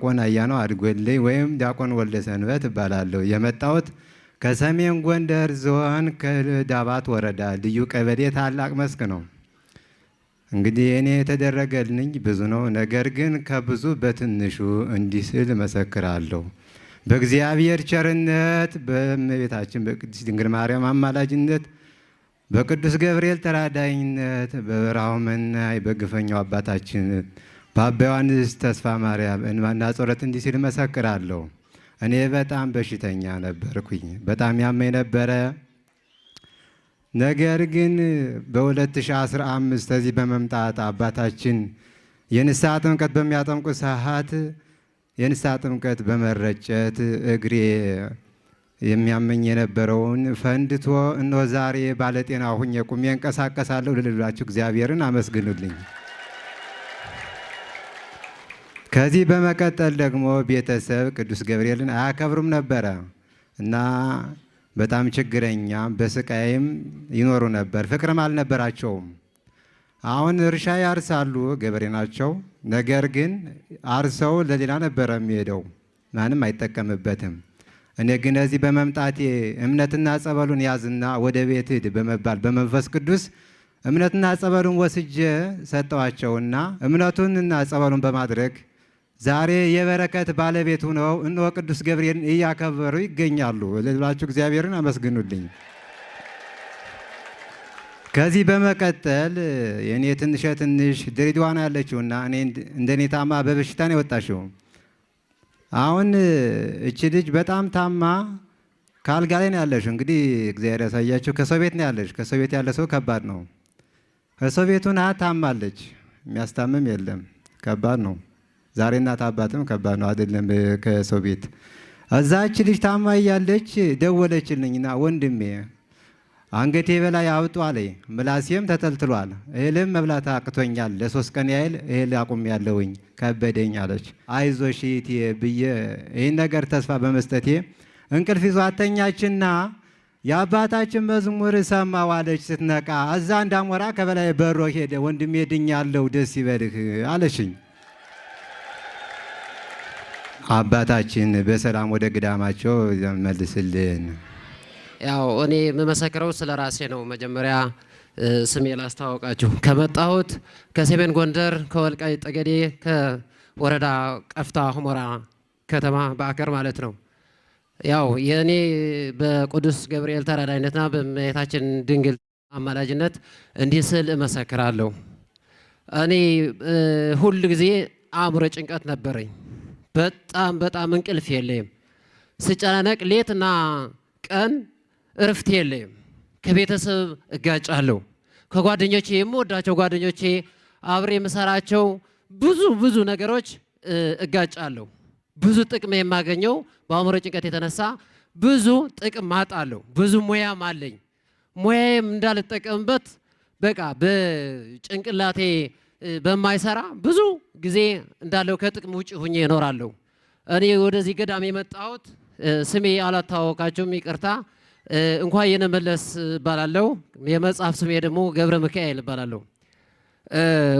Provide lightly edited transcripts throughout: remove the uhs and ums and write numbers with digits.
ዲያቆን አያነው አድጎልኝ ወይም ዲያቆን ወልደ ሰንበት እባላለሁ። የመጣሁት ከሰሜን ጎንደር ዞን ከዳባት ወረዳ ልዩ ቀበሌ ታላቅ መስክ ነው። እንግዲህ እኔ የተደረገልኝ ብዙ ነው። ነገር ግን ከብዙ በትንሹ እንዲህ ስል መሰክራለሁ። በእግዚአብሔር ቸርነት በእመቤታችን በቅድስት ድንግል ማርያም አማላጅነት በቅዱስ ገብርኤል ተራዳኝነት በበረሃው መናኝ በግፈኛው አባታችን በአባ ዮሐንስ ተስፋ ማርያም እንባና ጸሎት እንዲህ ሲል መሰክራለሁ። እኔ በጣም በሽተኛ ነበርኩኝ። በጣም ያመኝ ነበረ። ነገር ግን በ2015 እዚህ በመምጣት አባታችን የንስሐ ጥምቀት በሚያጠምቁ ሰዓት የንስሐ ጥምቀት በመረጨት እግሬ የሚያመኝ የነበረውን ፈንድቶ እነሆ ዛሬ ባለጤና ሁኜ ቁሜ እንቀሳቀሳለሁ። ልልላችሁ እግዚአብሔርን አመስግኑልኝ። ከዚህ በመቀጠል ደግሞ ቤተሰብ ቅዱስ ገብርኤልን አያከብሩም ነበረ እና በጣም ችግረኛ በስቃይም ይኖሩ ነበር። ፍቅርም አልነበራቸውም። አሁን እርሻ ያርሳሉ፣ ገበሬ ናቸው። ነገር ግን አርሰው ለሌላ ነበረ የሚሄደው፣ ማንም አይጠቀምበትም። እኔ ግን እዚህ በመምጣቴ እምነትና ጸበሉን ያዝና ወደ ቤት ሂድ በመባል በመንፈስ ቅዱስ እምነትና ጸበሉን ወስጄ ሰጠዋቸውና እምነቱንና ጸበሉን በማድረግ ዛሬ የበረከት ባለቤት ሆነው እነሆ ቅዱስ ገብርኤልን እያከበሩ ይገኛሉ። ልብላችሁ እግዚአብሔርን አመስግኑልኝ። ከዚህ በመቀጠል የእኔ ትንሽ ትንሽ ድሬዳዋ ነው ያለችውና እኔ እንደኔ ታማ በበሽታ ነው የወጣችው። አሁን እቺ ልጅ በጣም ታማ ከአልጋ ላይ ነው ያለችው። እንግዲህ እግዚአብሔር ያሳያቸው። ከሰው ቤት ነው ያለች። ከሰው ቤት ያለ ሰው ከባድ ነው። ከሰው ቤቱና ታማለች። የሚያስታምም የለም። ከባድ ነው። ዛሬ እናት አባትም ከባድ ነው አይደለም? ከሰው ቤት እዛች ልጅ ታማ እያለች ደወለችልኝና ወንድሜ አንገቴ በላይ አብጧል፣ ምላሴም ተተልትሏል፣ እህልም መብላት አቅቶኛል። ለ3 ቀን ያህል እህል አቁሜያለሁኝ ከበደኝ አለች። አይዞሽ እህቴ ብዬ ይህን ነገር ተስፋ በመስጠቴ እንቅልፍ ይዞ አተኛችና የአባታችን መዝሙር ሰማሁ አለች። ስትነቃ እዛ እንዳሞራ ከበላይ በሮ ሄደ። ወንድሜ ድኛለሁ፣ ደስ ይበልህ አለችኝ። አባታችን በሰላም ወደ ገዳማቸው መልስልን። ያው እኔ የምመሰክረው ስለ ራሴ ነው። መጀመሪያ ስሜ ላስተዋወቃችሁ። ከመጣሁት ከሰሜን ጎንደር ከወልቃይት ጠገዴ ከወረዳ ቀፍታ ሁመራ ከተማ በአከር ማለት ነው። ያው የእኔ በቅዱስ ገብርኤል ተራዳኢነትና በእመቤታችን ድንግል አማላጅነት እንዲህ ስል እመሰክራለሁ። እኔ ሁል ጊዜ አእምሮ ጭንቀት ነበረኝ። በጣም በጣም እንቅልፍ የለኝም። ስጨናነቅ ሌትና ቀን እረፍት የለኝም። ከቤተሰብ እጋጫለሁ። ከጓደኞቼ የምወዳቸው ጓደኞቼ አብሬ የምሰራቸው ብዙ ብዙ ነገሮች እጋጫለሁ። ብዙ ጥቅም የማገኘው በአእምሮ ጭንቀት የተነሳ ብዙ ጥቅም አጣለሁ። ብዙ ሙያም አለኝ። ሙያዬም እንዳልጠቀምበት በቃ በጭንቅላቴ በማይሰራ ብዙ ጊዜ እንዳለው ከጥቅም ውጭ ሁኜ እኖራለሁ። እኔ ወደዚህ ገዳም የመጣሁት ስሜ አላታወቃችሁም፣ ይቅርታ። እንኳን የነመለስ እባላለሁ። የመጽሐፍ ስሜ ደግሞ ገብረ ሚካኤል እባላለሁ።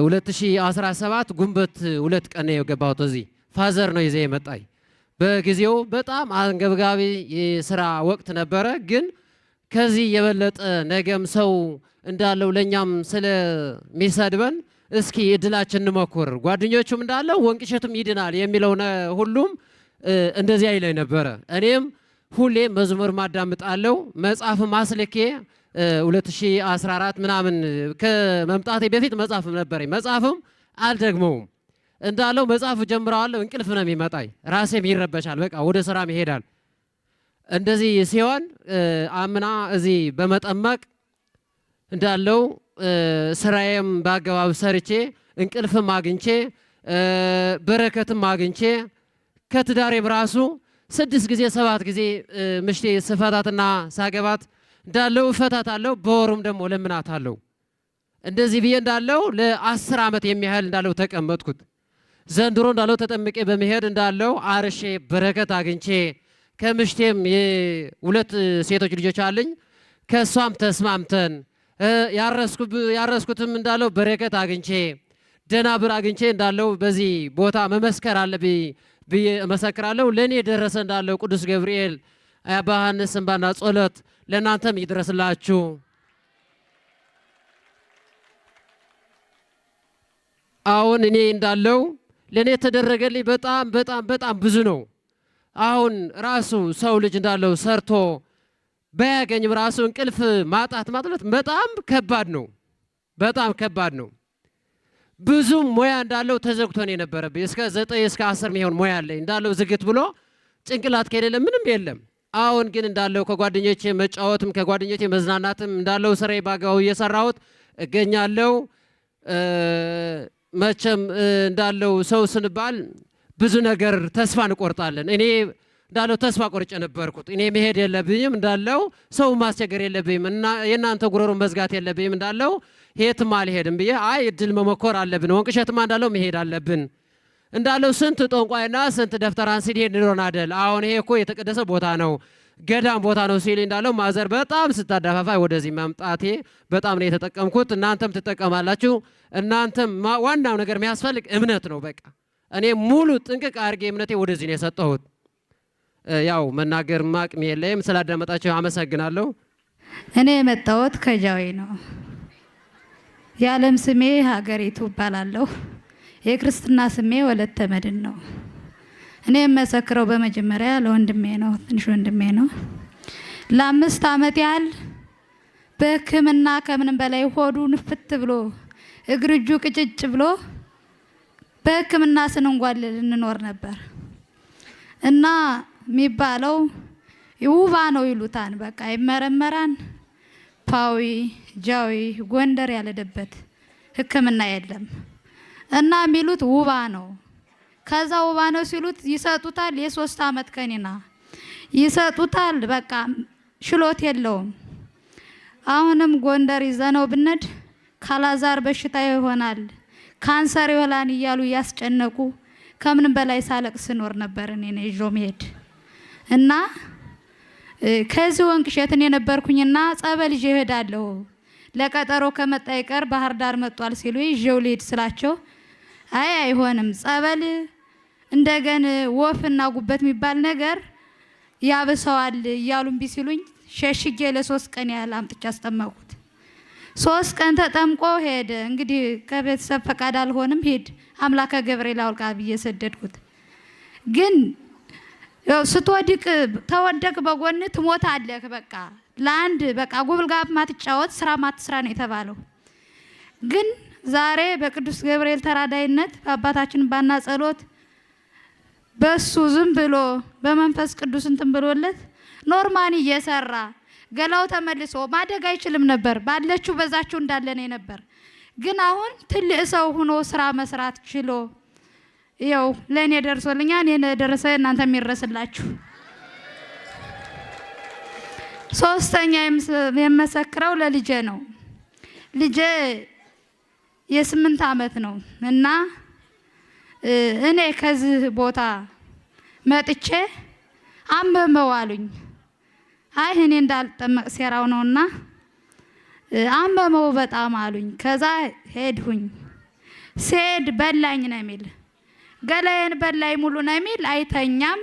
2017 ግንቦት 2 ቀን ነው የገባሁት እዚህ። father ነው ይዘ የመጣኝ። በጊዜው በጣም አንገብጋቢ የስራ ወቅት ነበረ። ግን ከዚህ የበለጠ ነገም ሰው እንዳለው ለኛም ስለሚሰድበን እስኪ እድላችን እንሞክር፣ ጓደኞቹም እንዳለው ወንቅሸቱም ይድናል የሚለው ሁሉም እንደዚያ ይለኝ ነበረ። እኔም ሁሌ መዝሙር ማዳምጣለሁ፣ መጽሐፍ ማስልኬ 2014 ምናምን ከመምጣቴ በፊት መጽሐፍም ነበረኝ። መጽሐፍም አልደግመውም እንዳለው መጽሐፍ ጀምረዋለሁ። እንቅልፍ ነው የሚመጣኝ፣ ራሴም ይረበሻል። በቃ ወደ ስራም ይሄዳል። እንደዚህ ሲሆን አምና እዚህ በመጠመቅ እንዳለው ስራዬም በአገባብ ሰርቼ እንቅልፍም አግኝቼ በረከትም አግኝቼ ከትዳሬም ራሱ 6 ጊዜ 7 ጊዜ ምሽቴ ስፈታትና ሳገባት እንዳለው እፈታታለሁ። በወሩም ደግሞ ለምናታለሁ። እንደዚህ ብዬ እንዳለው ለ10 ዓመት የሚያህል እንዳለው ተቀመጥኩት። ዘንድሮ እንዳለው ተጠምቄ በመሄድ እንዳለው አርሼ በረከት አግኝቼ ከምሽቴም የ2 ሴቶች ልጆች አለኝ። ከሷም ተስማምተን ያረስኩትም እንዳለው በረከት አግኝቼ ደህና ብር አግኝቼ እንዳለው በዚህ ቦታ መመስከር አለብኝ ብዬ እመሰክራለሁ። ለእኔ የደረሰ እንዳለው ቅዱስ ገብርኤል አባ ዮሐንስ እንባና ጸሎት ለእናንተም ይድረስላችሁ። አሁን እኔ እንዳለው ለእኔ የተደረገልኝ በጣም በጣም በጣም ብዙ ነው። አሁን ራሱ ሰው ልጅ እንዳለው ሰርቶ ባያገኝም ራሱ እንቅልፍ ማጣት ማለት በጣም ከባድ ነው። በጣም ከባድ ነው። ብዙ ሙያ እንዳለው ተዘግቶ ነው የነበረብኝ። እስከ 9 እስከ 10 የሚሆን ሙያ አለኝ እንዳለው ዝግት ብሎ ጭንቅላት ከሌለ ምንም የለም። አሁን ግን እንዳለው ከጓደኞቼ መጫወትም ከጓደኞቼ መዝናናትም እንዳለው ስራዬ ባጋው እየሰራሁት እገኛለሁ። መቼም እንዳለው ሰው ስንባል ብዙ ነገር ተስፋ እንቆርጣለን። እኔ እንዳለው ተስፋ ቆርጬ ነበርኩት። እኔ መሄድ የለብኝም እንዳለው ሰው ማስቸገር የለብኝም እና የእናንተ ጉሮሮ መዝጋት የለብኝም እንዳለው የትም አልሄድም ብዬ አይ እድል መሞከር አለብን፣ ወንቅሸትማ እንዳለው መሄድ አለብን እንዳለው ስንት ጠንቋይና ስንት ደፍተራን ሲሄድ ኖሮን አይደል? አሁን ይሄ እኮ የተቀደሰ ቦታ ነው፣ ገዳም ቦታ ነው ሲል እንዳለው ማዘር በጣም ስታዳፋፋይ ወደዚህ መምጣቴ በጣም ነው የተጠቀምኩት። እናንተም ትጠቀማላችሁ። እናንተም ዋናው ነገር የሚያስፈልግ እምነት ነው። በቃ እኔ ሙሉ ጥንቅቅ አድርጌ እምነቴ ወደዚህ ነው የሰጠሁት። ያው መናገር አቅም የለኝም። ስላዳመጣችሁ አመሰግናለሁ። እኔ የመጣሁት ከጃዊ ነው። የዓለም ስሜ ሀገሪቱ እባላለሁ። የክርስትና ስሜ ወለተ መድን ነው። እኔ የመሰክረው በመጀመሪያ ለወንድሜ ነው፣ ትንሽ ወንድሜ ነው። ለ5 ዓመት ያህል በሕክምና ከምንም በላይ ሆዱ ንፍት ብሎ እግር እጁ ቅጭጭ ብሎ በሕክምና ስንንጓለል እንኖር ነበር እና የሚባለው ውባ ነው ይሉታን። በቃ ይመረመራን። ፓዊ ጃዊ ጎንደር ያለደበት ሕክምና የለም እና የሚሉት ውባ ነው። ከዛ ውባ ነው ሲሉት ይሰጡታል። የ3 ዓመት ከኒና ይሰጡታል። በቃ ሽሎት የለውም። አሁንም ጎንደር ይዘነው ብነድ ካላዛር በሽታ ይሆናል ካንሰር ይሆናል እያሉ እያስጨነቁ ከምንም በላይ ሳለቅስ ስኖር ነበር። እኔ ነው ይዞ መሄድ እና ከዚህ ወንቅሸት እኔ ነበርኩኝና ጸበል ይዤ እሄዳለሁ ለቀጠሮ ከመጣ ይቀር ባህር ዳር መጧል ሲሉ ይዤው ልሂድ ስላቸው አይ አይሆንም፣ ጸበል እንደገን ወፍና ጉበት የሚባል ነገር ያብሰዋል እያሉ እምቢ ሲሉኝ ሸሽጌ ለ3 ቀን ያህል አምጥቼ አስጠመቁት። 3 ቀን ተጠምቆ ሄደ። እንግዲህ ከቤተሰብ ፈቃድ አልሆንም ሂድ አምላከ ገብርኤል አውልቃ ብዬ ሰደድኩት። ግን ያው ስትወድቅ ተወደቅ በጎን ትሞታለህ። በቃ ለአንድ በቃ ጉብል ጋር ማትጫወት ስራ ማትስራ ነው የተባለው። ግን ዛሬ በቅዱስ ገብርኤል ተራዳይነት በአባታችን ባና ጸሎት በሱ ዝም ብሎ በመንፈስ ቅዱስ እንትን ብሎለት ኖርማኒ እየሰራ ገላው ተመልሶ ማደግ አይችልም ነበር። ባለችው በዛችው እንዳለ ነው ነበር። ግን አሁን ትልቅ ሰው ሆኖ ስራ መስራት ችሎ ይኸው ለእኔ ደርሶልኛል። እኔ ደረሰ እናንተ የሚረስላችሁ። ሶስተኛ የምመሰክረው ለልጄ ነው። ልጄ የ8 ዓመት ነው እና እኔ ከዚህ ቦታ መጥቼ አመመው አሉኝ። አይ እኔ እንዳልጠመቅ ሴራው ነውና አመመው በጣም አሉኝ። ከዛ ሄድሁኝ። ሲሄድ በላኝ ነው የሚል ገላዬን በላኝ ሙሉ ነው የሚል። አይተኛም፣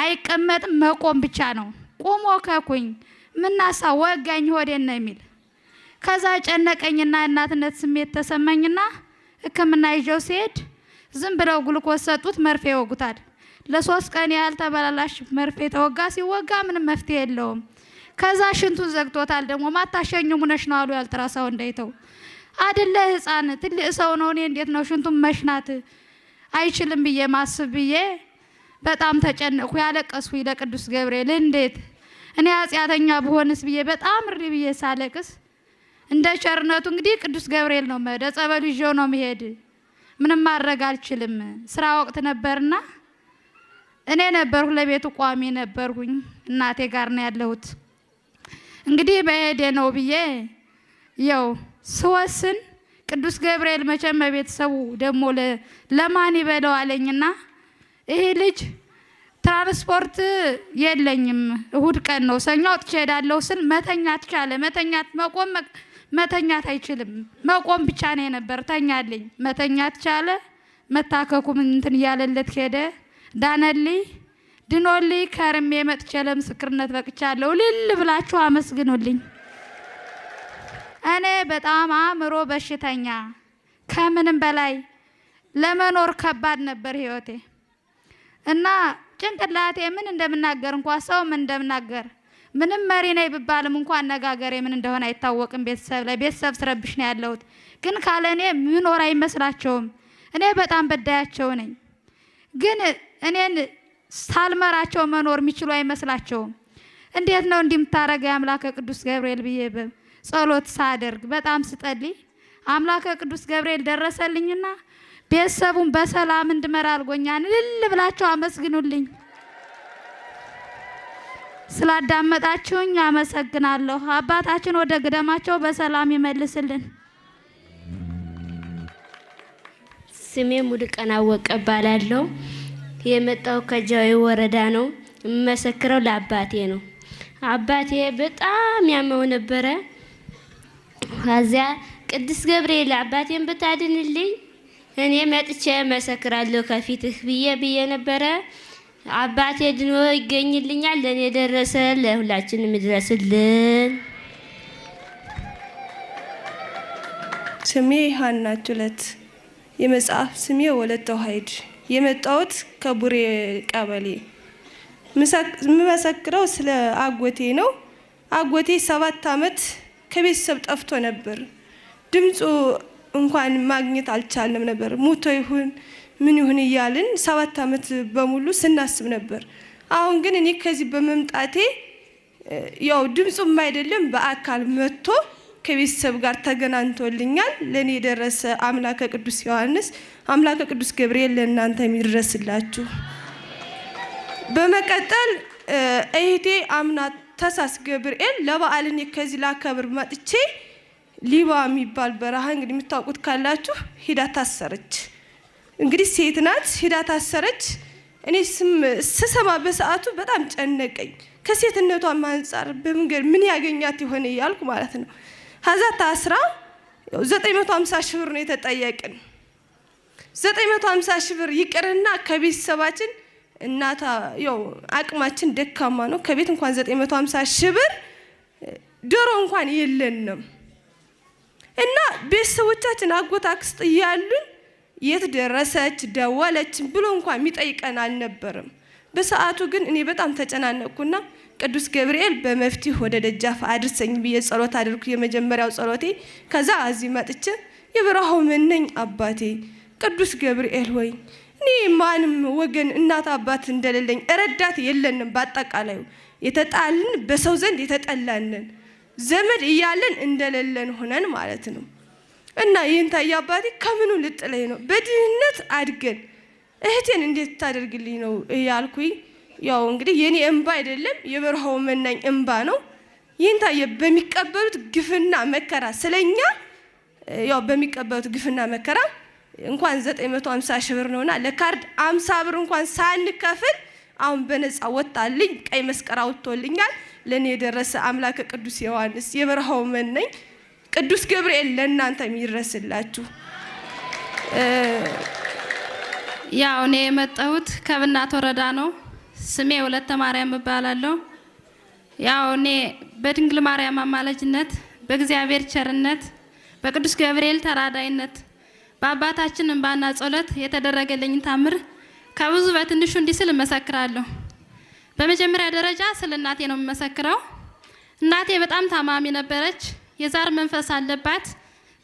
አይቀመጥም፣ መቆም ብቻ ነው። ቁሞ ከኩኝ ምናሳ ወጋኝ ሆዴን ነው የሚል። ከዛ ጨነቀኝና እናትነት ስሜት ተሰማኝና ሕክምና ይዤው ሲሄድ ዝም ብለው ግሉኮስ ሰጡት፣ መርፌ ይወጉታል። ለ3 ቀን ያህል ተበላላሽ መርፌ ተወጋ። ሲወጋ ምንም መፍትሄ የለውም። ከዛ ሽንቱን ዘግቶታል። ደግሞ ማታሸኙ ሙነሽ ነው አሉ ያልጥራሳው እንዳይተው አይደለ ህፃን ትልቅ ሰው ነው። እኔ እንዴት ነው ሽንቱን መሽናት አይችልም ብዬ ማስብ ብዬ በጣም ተጨነቅኩ። ያለቀስኩ ለቅዱስ ገብርኤል እንዴት እኔ ኃጢአተኛ ብሆንስ ብዬ በጣም እሪ ብዬ ሳለቅስ እንደ ቸርነቱ እንግዲህ ቅዱስ ገብርኤል ነው መሄድ ጸበሉ ይዤው ነው መሄድ። ምንም ማድረግ አልችልም። ስራ ወቅት ነበርና እኔ ነበርኩ ለቤቱ ቋሚ ነበርኩኝ። እናቴ ጋር ነው ያለሁት። እንግዲህ በሄደ ነው ብዬ ያው ስወስን ቅዱስ ገብርኤል መቼም በቤተሰቡ ደግሞ ለማን ይበለው አለኝና ይሄ ልጅ ትራንስፖርት የለኝም፣ እሁድ ቀን ነው ሰኞ አውጥቼ እሄዳለሁ ስል መተኛት ቻለ። መተኛት መቆም መተኛት አይችልም። መቆም ብቻ ነው የነበር። ተኛልኝ። መተኛት ቻለ፣ መታከኩም እንትን እያለለት ሄደ። ዳነልኝ፣ ድኖልኝ ከርሜ መጥቼ ለምስክርነት በቅቻለሁ። ልል ብላችሁ አመስግኑልኝ። እኔ በጣም አእምሮ በሽተኛ ከምንም በላይ ለመኖር ከባድ ነበር ህይወቴ እና ጭንቅላቴ ምን እንደምናገር እንኳ ሰው ምን እንደምናገር ምንም መሪ ነኝ ብባልም እንኳ አነጋገሬ ምን እንደሆነ አይታወቅም። ቤተሰብ ላይ ቤተሰብ ስረብሽ ነው ያለሁት። ግን ካለ እኔ ምኖር አይመስላቸውም። እኔ በጣም በዳያቸው ነኝ። ግን እኔን ሳልመራቸው መኖር የሚችሉ አይመስላቸውም። እንዴት ነው እንዲህ የምታረገው የአምላከ ቅዱስ ገብርኤል ብዬ ጸሎት ሳደርግ በጣም ስጠልይ አምላከ ቅዱስ ገብርኤል ደረሰልኝና ቤተሰቡን በሰላም እንድመራ አድርጎኛል። እልል ብላችሁ አመስግኑልኝ። ስላዳመጣችሁኝ አመሰግናለሁ። አባታችን ወደ ገዳማቸው በሰላም ይመልስልን። ስሜ ሙሉቀን አወቀ እባላለሁ። የመጣው ከጃዊ ወረዳ ነው። የምመሰክረው ለአባቴ ነው። አባቴ በጣም ያመው ነበረ። ከዚያ ቅዱስ ገብርኤል አባቴን ብታድንልኝ እኔ መጥቼ መሰክራለሁ ከፊትህ ብዬ ብዬ ነበረ። አባቴ ድኖ ይገኝልኛል። ለእኔ ደረሰ፣ ለሁላችንም ይድረስልን። ስሜ ሀና ቱለት፣ የመጽሐፍ ስሜ ወለተ ሀይድ። የመጣሁት ከቡሬ ቀበሌ። የምመሰክረው ስለ አጎቴ ነው። አጎቴ 7 ዓመት ከቤተሰብ ጠፍቶ ነበር። ድምፁ እንኳን ማግኘት አልቻልንም ነበር። ሞቶ ይሁን ምን ይሁን እያልን 7 ዓመት በሙሉ ስናስብ ነበር። አሁን ግን እኔ ከዚህ በመምጣቴ ያው ድምፁም አይደለም በአካል መጥቶ ከቤተሰብ ጋር ተገናኝቶልኛል። ለኔ የደረሰ አምላከ ቅዱስ ዮሐንስ፣ አምላከ ቅዱስ ገብርኤል ለእናንተ የሚድረስላችሁ። በመቀጠል እህቴ አምና ተሳስ ገብርኤል ለበዓል እኔ ከዚህ ላከብር መጥቼ ሊባ የሚባል በረሃ እንግዲህ የምታውቁት ካላችሁ ሂዳ ታሰረች። እንግዲህ ሴት ናት፣ ሂዳ ታሰረች። እኔ ስሰማ በሰዓቱ በጣም ጨነቀኝ። ከሴትነቷም አንጻር በመንገድ ምን ያገኛት ይሆን እያልኩ ማለት ነው። ከዛ ታስራ 950 ሺህ ብር ነው የተጠየቅን። 950 ሺህ ብር ይቅርና ከቤተሰባችን እናታ ያው አቅማችን ደካማ ነው። ከቤት እንኳን 950 ሺህ ብር ዶሮ እንኳን የለንም። እና ቤተሰቦቻችን አጎት አክስት እያሉን የት ደረሰች ደወለች ብሎ እንኳን የሚጠይቀን አልነበረም። በሰዓቱ ግን እኔ በጣም ተጨናነቅኩና ቅዱስ ገብርኤል በመፍትሄ ወደ ደጃፍ አድርሰኝ ብዬ ጸሎት አድርኩ። የመጀመሪያው ጸሎቴ። ከዛ እዚህ መጥቼ የበረሃው መነኝ አባቴ ቅዱስ ገብርኤል ሆይ እኔ ማንም ወገን እናት አባት እንደሌለኝ ረዳት የለንም። በአጠቃላዩ የተጣልን በሰው ዘንድ የተጠላንን ዘመድ እያለን እንደሌለን ሆነን ማለት ነው። እና ይህን ታየ አባቴ ከምኑ ልጥለኝ ነው? በድህነት አድገን እህቴን እንዴት ታደርግልኝ ነው እያልኩኝ ያው እንግዲህ የኔ እንባ አይደለም የበረሃው መናኝ እንባ ነው። ይህን ታየ በሚቀበሉት ግፍና መከራ ስለኛ ያው በሚቀበሉት ግፍና መከራ እንኳን 950 ሺህ ብር ነውና ለካርድ 50 ብር እንኳን ሳንከፍል አሁን በነፃ ወጣልኝ። ቀይ መስቀል አውጥቶልኛል። ለኔ የደረሰ አምላከ ቅዱስ ዮሐንስ የበረሃው መነኝ ቅዱስ ገብርኤል ለእናንተ የሚድረስላችሁ። ያው እኔ የመጣሁት ከብናት ወረዳ ነው። ስሜ ወለተ ማርያም እባላለሁ። ያው እኔ በድንግል ማርያም አማላጅነት በእግዚአብሔር ቸርነት በቅዱስ ገብርኤል ተራዳይነት በአባታችን እንባና ጸሎት የተደረገልኝን ታምር ከብዙ በትንሹ እንዲህ ስል እመሰክራለሁ። በመጀመሪያ ደረጃ ስለ እናቴ ነው የምመሰክረው። እናቴ በጣም ታማሚ ነበረች። የዛር መንፈስ አለባት።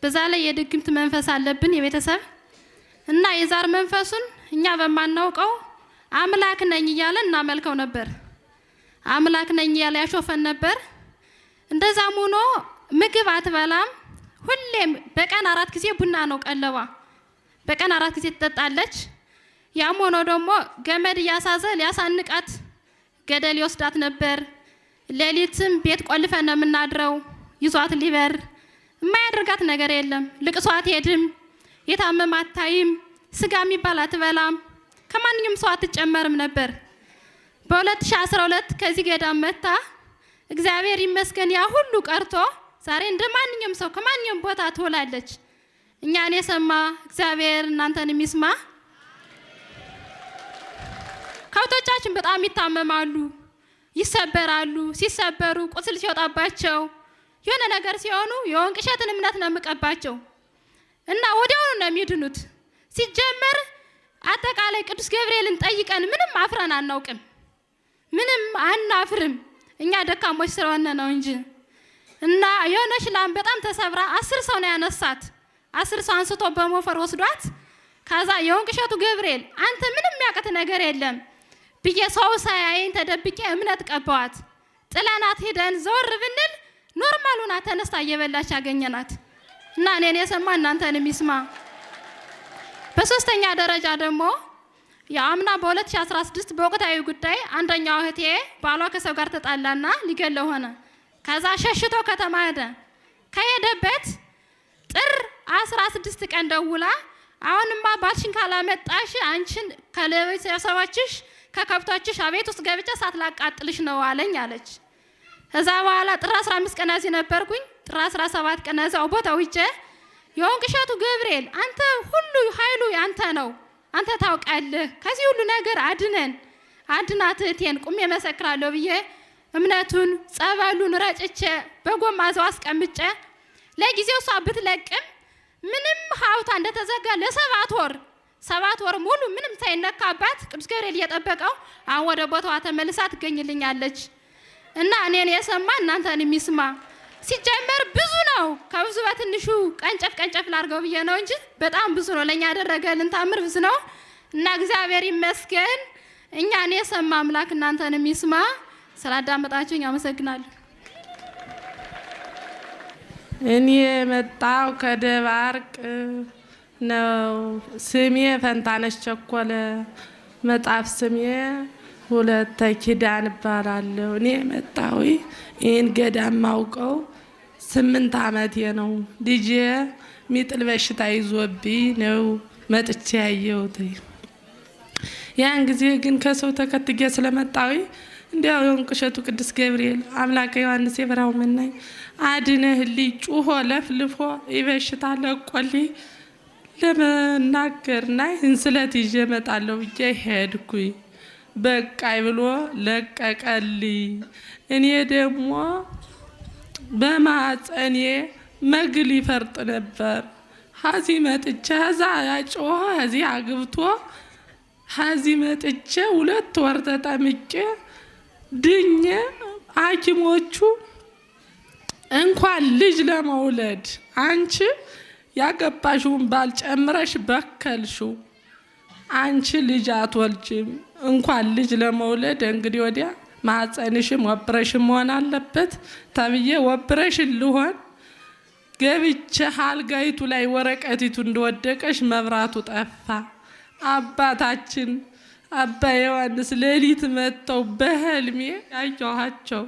በዛ ላይ የድግምት መንፈስ አለብን የቤተሰብ እና የዛር መንፈሱን እኛ በማናውቀው አምላክ ነኝ እያለ እናመልከው ነበር። አምላክ ነኝ እያለ ያሾፈን ነበር። እንደዛም ሆኖ ምግብ አትበላም። ሁሌም በቀን 4 ጊዜ ቡና ነው ቀለቧ። በቀን 4 ጊዜ ትጠጣለች። ያም ሆኖ ደግሞ ገመድ እያሳዘ ሊያሳንቃት ገደል ይወስዳት ነበር። ሌሊትም ቤት ቆልፈን ነው የምናድረው። ይዟት ሊበር የማያደርጋት ነገር የለም። ልቅሶ አትሄድም፣ የታመመ አታይም፣ ስጋ የሚባል አትበላም፣ ከማንኛውም ሰው አትጨመርም ነበር። በ2012 ከዚህ ገዳም መታ እግዚአብሔር ይመስገን ያ ሁሉ ቀርቶ ዛሬ እንደ ማንኛውም ሰው ከማንኛውም ቦታ ትውላለች። እኛን የሰማ እግዚአብሔር እናንተን የሚስማ። ከብቶቻችን በጣም ይታመማሉ፣ ይሰበራሉ። ሲሰበሩ ቁስል ሲወጣባቸው የሆነ ነገር ሲሆኑ የወንቅ እሸትን እምነት ነው የምቀባቸው እና ወዲያውኑ ነው የሚድኑት። ሲጀመር አጠቃላይ ቅዱስ ገብርኤልን ጠይቀን ምንም አፍረን አናውቅም። ምንም አናፍርም። እኛ ደካሞች ስለሆነ ነው እንጂ እና የሆነች ላም በጣም ተሰብራ 10 ሰው ነው ያነሳት። 10 ሰው አንስቶ በሞፈር ወስዷት ከዛ የወንቅ እሸቱ ገብርኤል አንተ ምንም የሚያቅት ነገር የለም ብዬ ሰው ሳያየኝ ተደብቄ እምነት ቀባዋት። ጥለናት ሄደን ዘወር ብንል normal ሆና ተነስታ እየበላች ያገኘናት እና እኔን የሰማ እናንተን የሚስማ። በሶስተኛ ደረጃ ደግሞ የአምና በ2016 በወቅታዊ ጉዳይ አንደኛው እህቴ ባሏ ከሰው ጋር ተጣላና ሊገለው ሆነ። ከዛ ሸሽቶ ከተማ ሄደ። ከሄደበት ጥር 16 ቀን ደውላ አሁንማ ባልሽን ካላመጣሽ አንቺን ከለቤተሰቦችሽ ከከብቶችሽ አቤት ውስጥ ገብቼ እሳት ላቃጥልሽ ነው አለኝ አለች። ከዛ በኋላ ጥር 15 ቀን እዚህ ነበርኩኝ። ጥር 17 ቀን እዛው ቦታው ሂጄ የወንቅ እሸቱ ገብርኤል አንተ ሁሉ ኃይሉ ያንተ ነው፣ አንተ ታውቃለህ፣ ከዚህ ሁሉ ነገር አድነን፣ አድናት እህቴን ቁሜ መሰክራለሁ ብዬ እምነቱን ጸበሉን ረጭቼ በጎማ እዛው አስቀምጬ ለጊዜው እሷ ብትለቅም ምንም ሀብቷ እንደተዘጋ ለሰባት ወር 7 ወር ሙሉ ምንም ሳይነካባት ቅዱስ ገብርኤል እየጠበቀው አሁን ወደ ቦታዋ ተመልሳ ትገኝልኛለች። እና እኔን የሰማ እናንተን የሚስማ። ሲጀመር ብዙ ነው። ከብዙ በትንሹ ቀንጨፍ ቀንጨፍ ላድርገው ብዬ ነው እንጂ በጣም ብዙ ነው። ለኛ ያደረገልን ታምር ብዙ ነው እና እግዚአብሔር ይመስገን። እኛን የሰማ አምላክ እናንተን የሚስማ። ስላዳመጣችሁኝ አመሰግናለሁ። እኔ የመጣው ከደባርቅ ነው። ስሜ ፈንታነሽ ቸኮለ፣ መጣፍ ስሜ ሁለተ ኪዳን እባላለሁ። እኔ የመጣው ይህን ገዳም ማውቀው 8 ዓመቴ ነው። ልጄ ሚጥል በሽታ ይዞብኝ ነው መጥቼ ያየሁት። ያን ጊዜ ግን ከሰው ተከትዬ ስለመጣዊ እንዲያው የወንቅ እሸቱ ቅዱስ ገብርኤል አምላከ ዮሐንስ የበረሃው መናኝ አድነህልኝ ጩሆ ለፍልፎ ይበሽታ ለቆልኝ ለመናገርና ይህን ስለት ይዤ እመጣለሁ ብዬ ሄድኩኝ። በቃይ ብሎ ለቀቀልኝ። እኔ ደግሞ በማህፀኔ መግል ይፈርጥ ነበር። ሀዚ መጥቼ ሀዛ ያጮኸ ሀዚ አግብቶ ሀዚ መጥቼ 2 ወር ተጠምቄ ድኜ ሐኪሞቹ እንኳን ልጅ ለመውለድ አንቺ ያገባሽውን ባል ጨምረሽ በከልሽው፣ አንቺ ልጅ አትወልጂም፣ እንኳን ልጅ ለመውለድ እንግዲህ ወዲያ ማህፀንሽም ወብረሽም መሆን አለበት ተብዬ ወብረሽን ልሆን ገብቼ አልጋይቱ ላይ ወረቀቲቱ እንደወደቀሽ መብራቱ ጠፋ። አባታችን አባ ዮሐንስ ሌሊት መጥተው በህልሜ ያየኋቸው።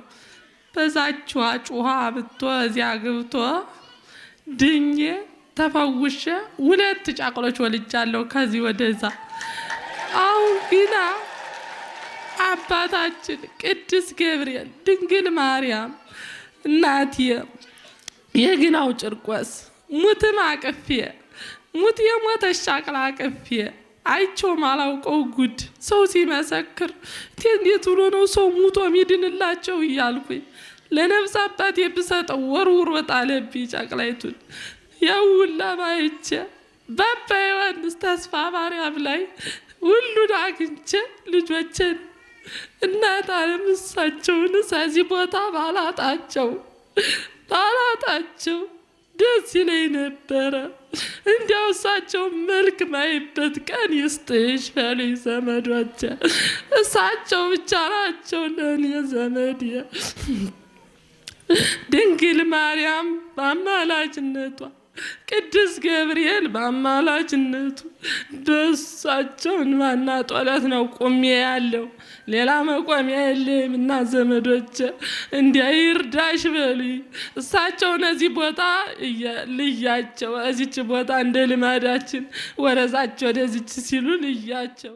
በዛችዋ ጩሃ አብቶ እዚያ ግብቶ ድኜ ተፈውሼ 2 ጫቅሎች ወልጃለሁ ከዚህ ወደዛ። አሁን ግና አባታችን ቅዱስ ገብርኤል ድንግል ማርያም እናቴ የግናው ጭርቆስ ሙትም አቅፌ ሙት የሞተች ጫቅላ አቅፌ አይቼው ማላውቀው ጉድ ሰው ሲመሰክር እንዴት ብሎ ነው ሰው ሙቶ ሚድንላቸው እያልኩኝ ለነፍስ አባቴ ብሰጠው ወርውሮ ጣለብኝ ጨቅላይቱን። ያውላ ማይቼ በአባ ዮሐንስ ተስፋ ማርያም ላይ ሁሉን አግኝቼ ልጆቼን እናት ዓለም እሳቸውን እዚህ ቦታ ባላጣቸው ደስ ይለኝ ነበረ። እንዲያው እሳቸው መልክ ማይበት ቀን ይስጥሽ በሉኝ ዘመዶቼ። እሳቸው ብቻ ናቸው ለእኔ ዘመዴ። ድንግል ማርያም በአማላጅነቷ ቅዱስ ገብርኤል በአማላጅነቱ በእሳቸው እንባና ጸሎት ነው ቆሜ ያለው። ሌላ መቆሚያ የለም እና ዘመዶቼ እንዲያ ይርዳሽ በሉኝ። እሳቸው እነዚህ ቦታ ልያቸው፣ እዚች ቦታ እንደ ልማዳችን ወረዛቸው ወደዚች ሲሉ ልያቸው።